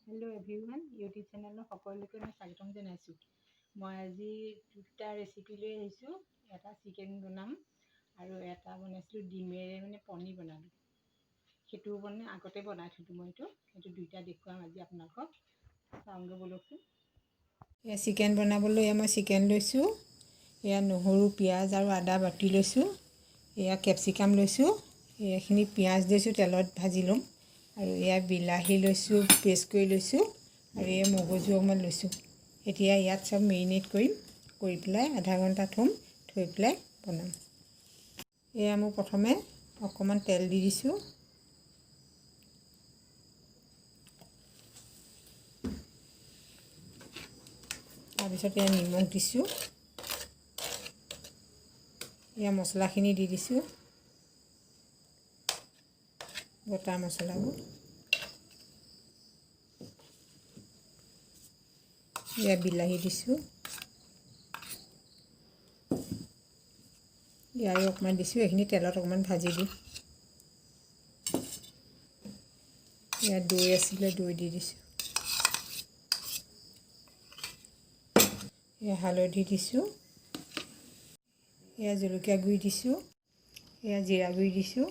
Hello' everyone, YouTube চেনেলৰ সকলোকে মই স্বাগতম জনাইছোঁ। মই আজি দুটা ৰেচিপি লৈ আহিছোঁ। এটা চিকেন বনাম আৰু এটা বনাইছিলোঁ ডিমেৰে, মানে পনীৰ বনালোঁ। সেইটো মানে আগতে বনাই থলোঁ মই। সেইটো দুইটা দেখুৱাম আজি আপোনালোকক। চাওঁগৈ ব'লকচোন। এয়া চিকেন বনাবলৈ এয়া মই চিকেন লৈছোঁ। এয়া নহৰু, পিঁয়াজ আৰু আদা বাতি লৈছোঁ। এয়া কেপচিকাম লৈছোঁ। এইখিনি পিঁয়াজ লৈছোঁ, তেলত ভাজি ল'ম। আৰু এয়া বিলাহী লৈছোঁ, পেষ্ট কৰি লৈছোঁ। আৰু এয়া মগজু অকণমান লৈছোঁ। এতিয়া ইয়াত চব মেৰিনেট কৰিম, কৰি পেলাই আধা ঘণ্টা থ'ম, থৈ পেলাই বনাম। এয়া মই প্ৰথমে অকণমান তেল দি দিছোঁ। তাৰপিছত এয়া নিমখ দিছোঁ। এয়া মছলাখিনি দি দিছোঁ, গোটা মছলাবোৰ। এয়া বিলাহী দিছোঁ, ইয়াৰো অকণমান দিছোঁ। এইখিনি তেলত অকণমান ভাজি দিম। ইয়াত দৈ আছিলে, দৈ দি দিছোঁ। এয়া হালধি দিছোঁ। এয়া জলকীয়া গুড়ি দিছোঁ। এয়া জিৰা গুড়ি দিছোঁ।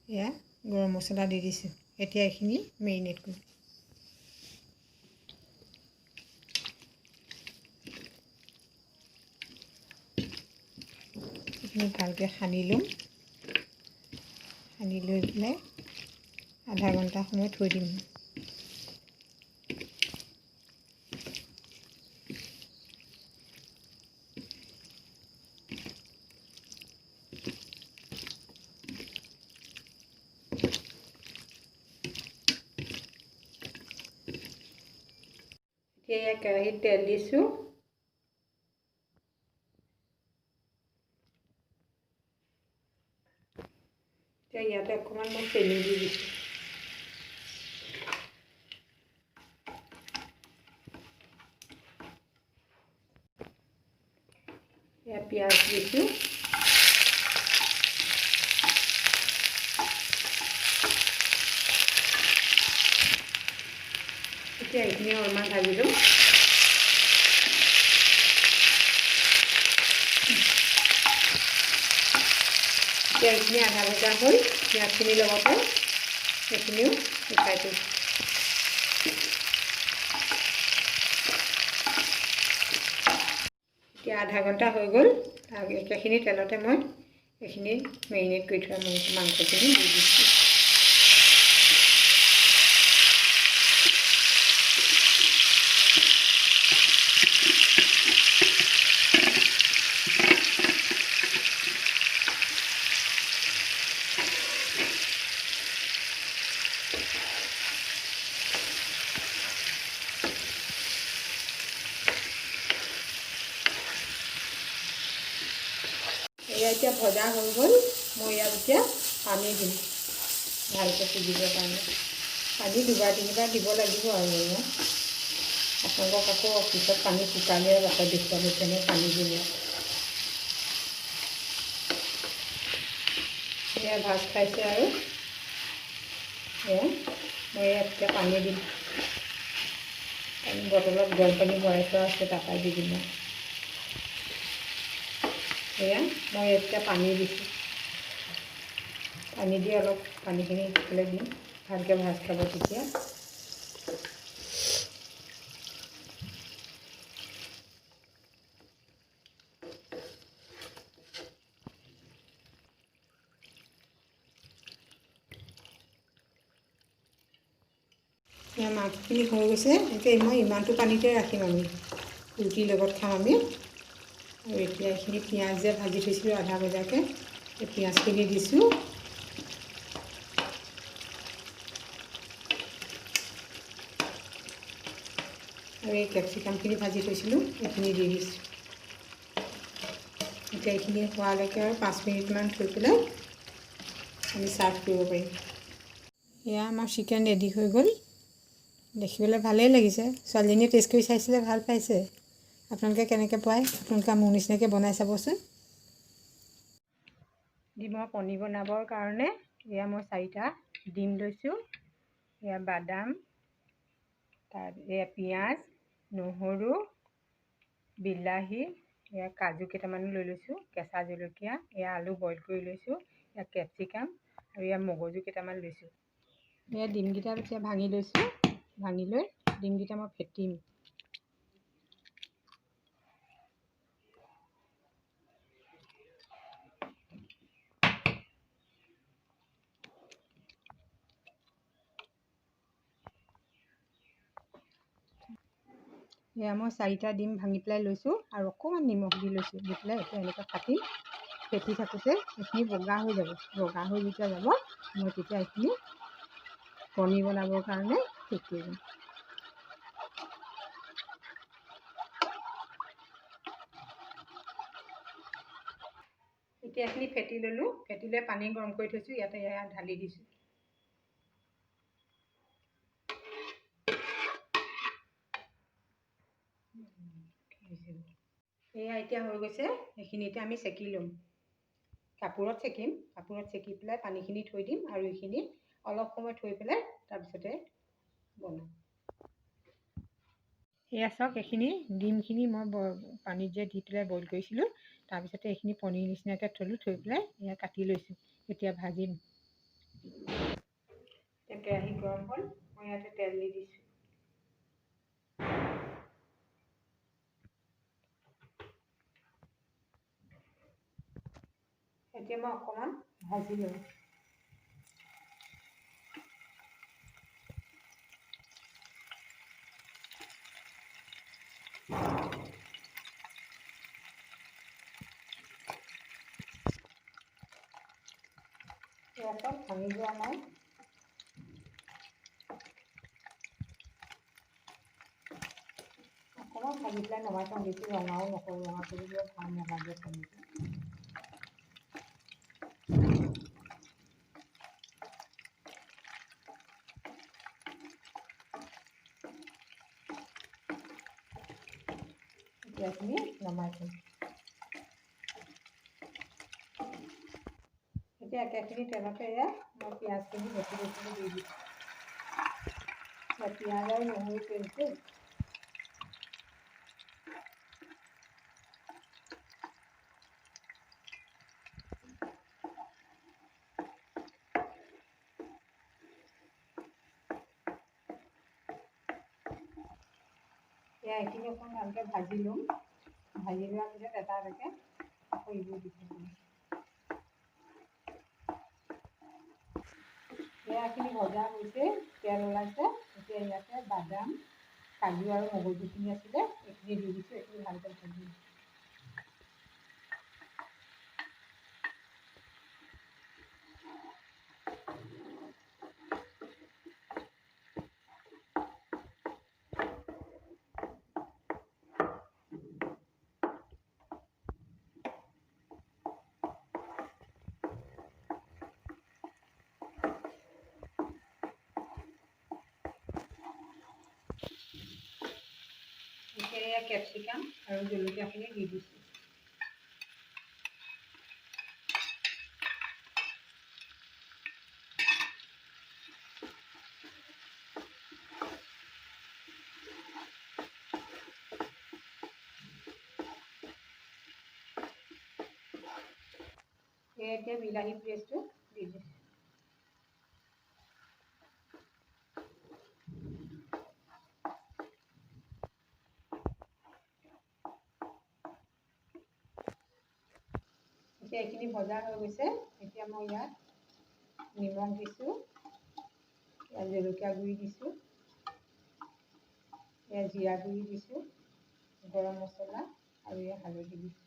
এয়া গৰম মছলা দি দিছোঁ। এতিয়া এইখিনি মেৰিনেট কৰিম। এইখিনি ভালকৈ সানি ল'ম। সানি লৈ পেলাই আধা ঘণ্টা সময় থৈ দিম। এতিয়া ইয়াত কেৰাহীত তেল দিছোঁ। এতিয়া ইয়াতে অকণমান মই চেনি দি দিছোঁ। ইয়াত পিঁয়াজ দিছোঁ। এতিয়া এইখিনি অলপমান ভাজি ল'ম। এতিয়া এইখিনি আধা ভজা হ'ল। পিঁয়াজখিনিৰ লগতে এইখিনিও উঠাই দিম। এতিয়া আধা ঘণ্টা হৈ গ'ল। একেখিনি তেলতে মই এইখিনি মেৰিনেট কৰি থোৱা মাংসখিনি দি দিছোঁ। এয়া এতিয়া ভজা হৈ গ'ল। মই ইয়াত এতিয়া পানী দিম ভালকৈ সিজিবৰ কাৰণে। পানী দুবাৰ তিনিবাৰ দিব লাগিব। আৰু এয়া আপোনালোকক আকৌ পিছত পানী শুকালে আকৌ দেখুৱাব কেনে পানী দিম ইয়াত। এয়া ভাজ খাইছে আৰু এয়া মই ইয়াত এতিয়া পানী দিম। পানী বটলত গৰম পানী ভৰাই থোৱা আছে, তাৰপৰাই দি দিম মই। এয়া মই এতিয়া পানী দিছোঁ। পানী দি অলপ পানীখিনি সিফালে দিম, ভালকৈ ভাজ খাব তেতিয়া। এয়া মাংসখিনি হৈ গৈছে। এতিয়া মই ইমানটো পানীতে ৰাখিম, আমি ৰুটিৰ লগত খাম আমি। আৰু এতিয়া এইখিনি পিঁয়াজ যে ভাজি থৈছিলোঁ আধা ভজাকৈ, এই পিঁয়াজখিনি দিছোঁ। আৰু এই কেপচিকামখিনি ভাজি থৈছিলোঁ, এইখিনি দি দিছোঁ। এতিয়া এইখিনি হোৱালৈকে আৰু 5 মিনিটমান থৈ পেলাই আমি চাৰ্ভ কৰিব পাৰিম। এয়া আমাৰ চিকেন ৰেডি হৈ গ'ল। দেখিবলৈ ভালেই লাগিছে। ছোৱালীজনীয়ে টেষ্ট কৰি চাইছিলে, ভাল পাইছে। আপোনালোকে কেনেকৈ পায়, আপোনালোকে মোৰ নিচিনাকৈ বনাই চাবচোন। ডিমৰ পনীৰ বনাবৰ কাৰণে এয়া মই চাৰিটা ডিম লৈছোঁ। এয়া বাদাম, তাৰ এয়া পিঁয়াজ, নহৰু, বিলাহী, এয়া কাজু কেইটামানো লৈ লৈছোঁ, কেঁচা জলকীয়া, এয়া আলু বইল কৰি লৈছোঁ, এয়া কেপচিকাম আৰু এয়া মগজু কেইটামান লৈছোঁ। এয়া ডিমকেইটা এতিয়া ভাঙি লৈছোঁ, ভাঙি লৈ ডিমকেইটা মই ফেটিম। এয়া মই 4টা ডিম ভাঙি পেলাই লৈছোঁ আৰু অকণমান নিমখ দি লৈছোঁ। দি পেলাই এতিয়া এনেকৈ ফাটিম। ফেটি থাকোঁতে এইখিনি বগা হৈ যাব। বগা হৈ যেতিয়া যাব, মই তেতিয়া এইখিনি পনীৰ বনাবৰ কাৰণে ঠিক কৰিম। এতিয়া এইখিনি ফেটি ল'লোঁ। ফেটি লৈ পানী গৰম কৰি থৈছোঁ, ইয়াতে এয়া ঢালি দিছোঁ। এয়া এতিয়া হৈ গৈছে। এইখিনি এতিয়া আমি চেকি ল'ম, কাপোৰত চেকিম। কাপোৰত চেকি পেলাই পানীখিনি থৈ দিম আৰু এইখিনি অলপ সময় থৈ পেলাই তাৰপিছতে বনাম। এয়া চাওক, এইখিনি ডিমখিনি মই পানীত যে দি পেলাই বইল কৰিছিলোঁ, তাৰপিছতে এইখিনি পনীৰ নিচিনাকৈ থ'লোঁ। থৈ পেলাই এয়া কাটি লৈছোঁ, এতিয়া ভাজিম। এতিয়া কেৰাহী গৰম হ'ল, মই ইয়াতে তেল দি দিছোঁ। এতিয়া মই অকণমান ভাজি লওঁ। এয়া চাওক, ভাঙি যোৱা নাই। অকণমান ভাজি পেলাই নমাই থওঁ, বেছি ৰঙাও নকৰোঁ, ৰঙা কৰিলে ভাল নালাগে পনীৰটো। এতিয়া এইখিনি নমাই থ'ম। এতিয়া একেখিনি তেলতে এয়া মই পিঁয়াজখিনি বটি লৈছিলোঁ, দি দিছোঁ। পিঁয়াজ আৰু নহৰু পেষ্টটো। এয়া এইখিনি অকণ ভালকৈ ভাজি ল'ম। ভাজি লোৱাৰ পিছত এটা এটাকৈ আকৌ এইবোৰ দি থাকিম। এয়াখিনি ভজা হৈছে, তেল ওলাইছে। এতিয়া ইয়াতে বাদাম, কাজু আৰু মগজুখিনি আছিলে, এইখিনি দি দিছোঁ। এইখিনি ভালকৈ ভাজিম। এতিয়া এয়া কেপচিকাম আৰু জলকীয়াখিনি দি দিছোঁ। এয়া এতিয়া বিলাহী পেষ্টটো দি দিছোঁ। এতিয়া এইখিনি ভজা হৈ গৈছে। এতিয়া মই ইয়াত নিমখ দিছোঁ, ইয়াত জলকীয়া গুড়ি দিছোঁ, ইয়াত জিৰা গুড়ি দিছোঁ, গৰম মছলা আৰু ইয়াত হালধি দিছোঁ।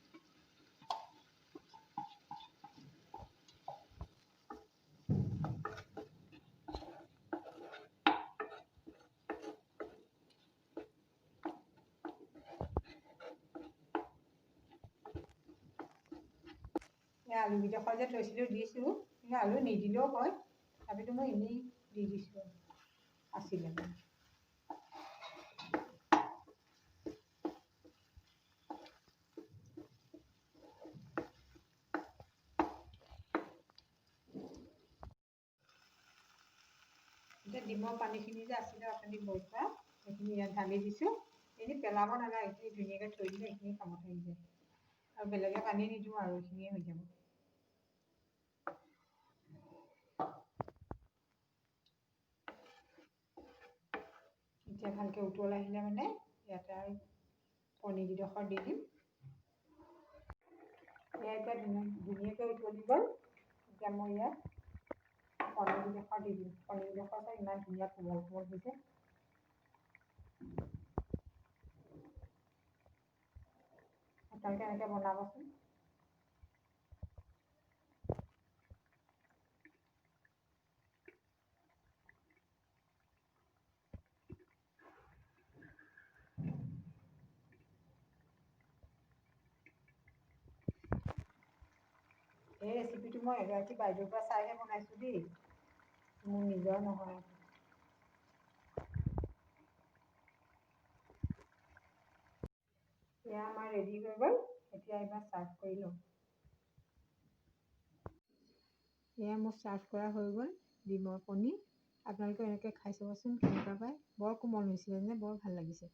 আলুকেইডোখৰ যে থৈছিলোঁ দিছোঁ, কিন্তু আলু নিদিলেও হয়, তথাপিতো মই এনেই দি দিছোঁ আছিলে মানে। এতিয়া ডিমৰ পানীখিনি যে আছিলে অথনি বইল কৰা, এইখিনি ইয়াত ঢালি দিছোঁ। এইখিনি পেলাব নালাগে, এইখিনি ধুনীয়াকৈ থৈ দিলে এইখিনি কামত আহি যায়। আৰু বেলেগে পানী নিদিওঁ আৰু এইখিনিয়ে হৈ যাব। এতিয়া ভালকৈ উতল আহিলে মানে ইয়াতে আৰু পনীৰকেইডোখৰ দি দিম। এয়া এতিয়া ধুনীয়াকৈ উতলি গ'ল। এতিয়া মই ইয়াত পনীৰকেইডোখৰ দি দিম। পনীৰকেইডোখৰ চাই ইমান ধুনীয়া কোমল কোমল হৈছে। আপোনালোকে এনেকৈ বনাবচোন। এই ৰেচিপিটো মই এগৰাকী বাইদেউৰ পৰা চাইহে বনাইছোঁ দেই, মোৰ নিজৰ নহয়। এয়া আমাৰ ৰেডি হৈ গ'ল। এতিয়া এইবাৰ চাৰ্ভ কৰি লওঁ। এয়া মোৰ চাৰ্ভ কৰা হৈ গ'ল ডিমৰ পনীৰ। আপোনালোকে এনেকৈ খাই চাবচোন কেনেকুৱা পায়। বৰ কোমল হৈছিলে নে, বৰ ভাল লাগিছে।